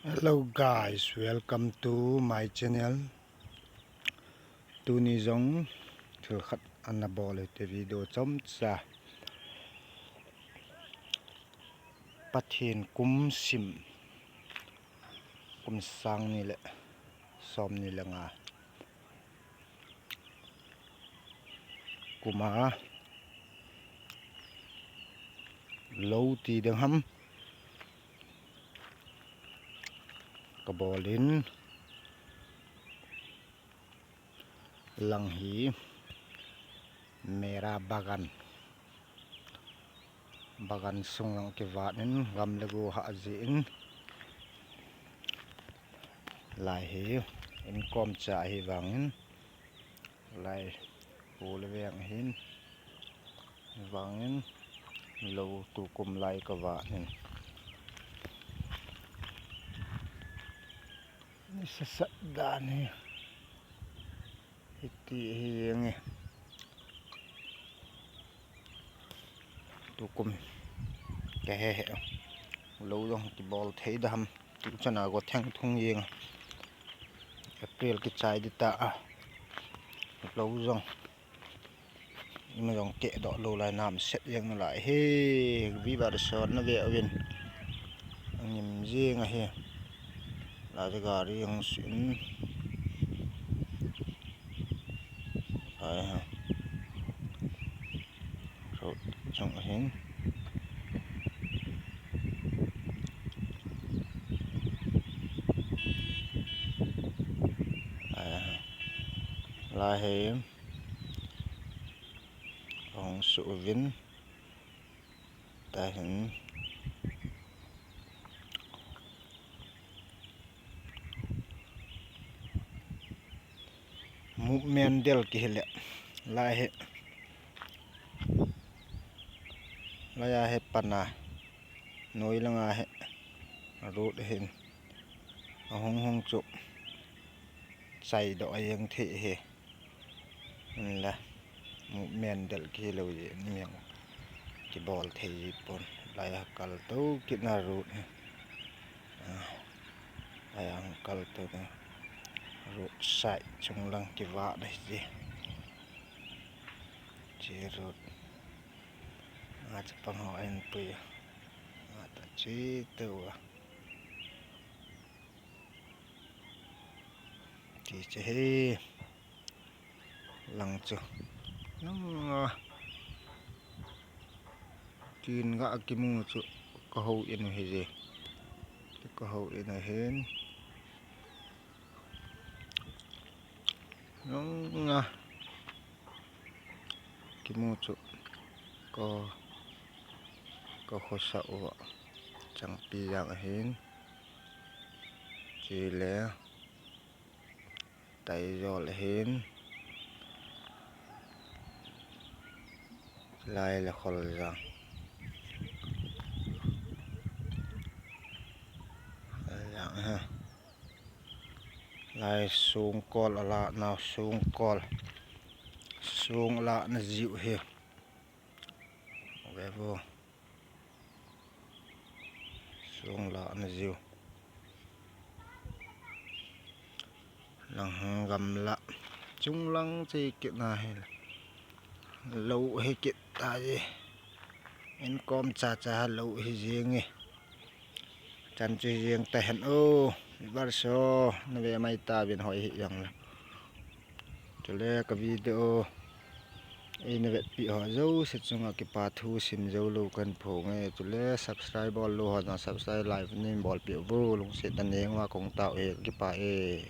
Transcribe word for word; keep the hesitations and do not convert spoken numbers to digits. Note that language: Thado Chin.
Hello guys, welcome to my channel. Tuni jong thil khat ana bol u hite, video chomcha. Pathen kum sim, kum sang ni le som ni le nga kum a lou ti ding ham kabol in, lang hi mera bagan, bagan sung lang kivat in, gam le go hah jeh in, lai hi inkom cha ahi vangin, lai hu le veng ahin, vangin lou tukum lai kavat in, ni sasat dan hi. Hiti hi jeng e. Tukum kahe he. Lou jong kibol thei da ham. Tu chana go theng thung jeng a. April kichai ding ta a. Lou jong ima jong kehdoh lou lai, namset jeng nalai hi. Viewers ho nave uvin. Angim jeng ahi. Lai gari jong sin. Ai ha. Road chung ahin. Ai ha. Lai hi hung su uvin. Tahin. Movement del kihile. Lai hi. Lai a hi pana. Noi langa hi. Road hin. Ahung hung chu. Chaidoh a jeng thei hi. Hinla, movement del kihilou jeh in jong kibol thei ji pon. Lai a kal tou kit na road hi. Ah, lai a kal tou na road side chung lang kivat na hi ji. Chi road. Nga chapang ho ahin pui a. Nga ta chi tou a. Ti che hi. Lang chu. Nang a. Tin ga kimu chu ka hou in u hi je. Ka hou in u hin. Nang a. Kimu chu. Ka, ka khosa u a. Changpi jang ahin. Chule. Taijol ahin. Lai le Kholjang. Kholjang ha. Lai songkol ala na songkol. Song ala na jiu hi. Ve vo. Song la na jiu. Lang gamla. Chung lang che kit na hi. Lou hi kit ta ji. Inkom cha cha lou hi jing e. Chan chu jing ta hen o. Bar so. Na ve mai ta bin hoi hi jang la. Chule ka video eina vetpi ho jouse chunga kipa thu sim jou lou kahin phong e. Chule subscribe bol lou ho jong subscribe like nei bolpi uvo, lungset tah in neiva kong tao e, kipa e.